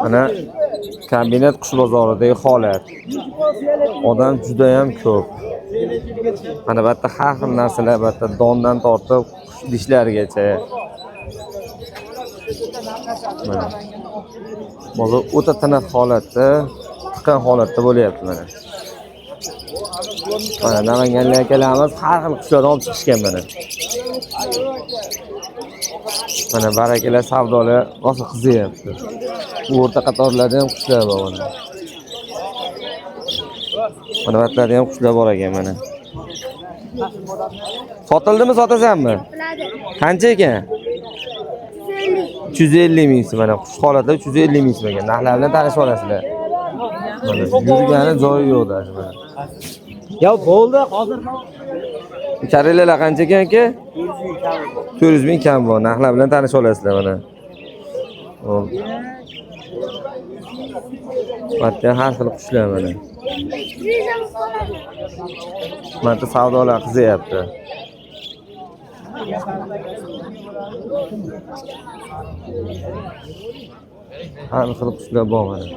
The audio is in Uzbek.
Mana kombinat qush bozoridagi holat. Odam juda ham ko'p. Mana bu yerda har xil narsalar, bu yerda dondan tortib qush dishlarigacha. Mana. Bozor o'ta tiniq holatda, tiqin holatda bo'lyapti mana. Mana namanganlik akalarimiz har xil qushlarni olib chiqishgan mana. Mana barakalar savdolar rosa qiziyapti. Bu o'rta qatorlarda ham qushlar bor mana. Mana bu yerlarda ham qushlar bor ekan mana. Sotildimi, sotasanmi? Qancha ekan? 350 ming so'm mana qush holatlar 350 ming so'm ekan. Narxlar bilan tanishib olasizlar. Mana yurgani joyi yo'q даже mana. Ya bo'ldi hozir. Karelalar qancha ekan aka? 400 ming kam bor. Narxlar bilan tanishib olasizlar mana. Hop. Bu yerda har xil qushlar mana. Mana yerda savdolar qiziyapti. Har xil qushlar bor mana.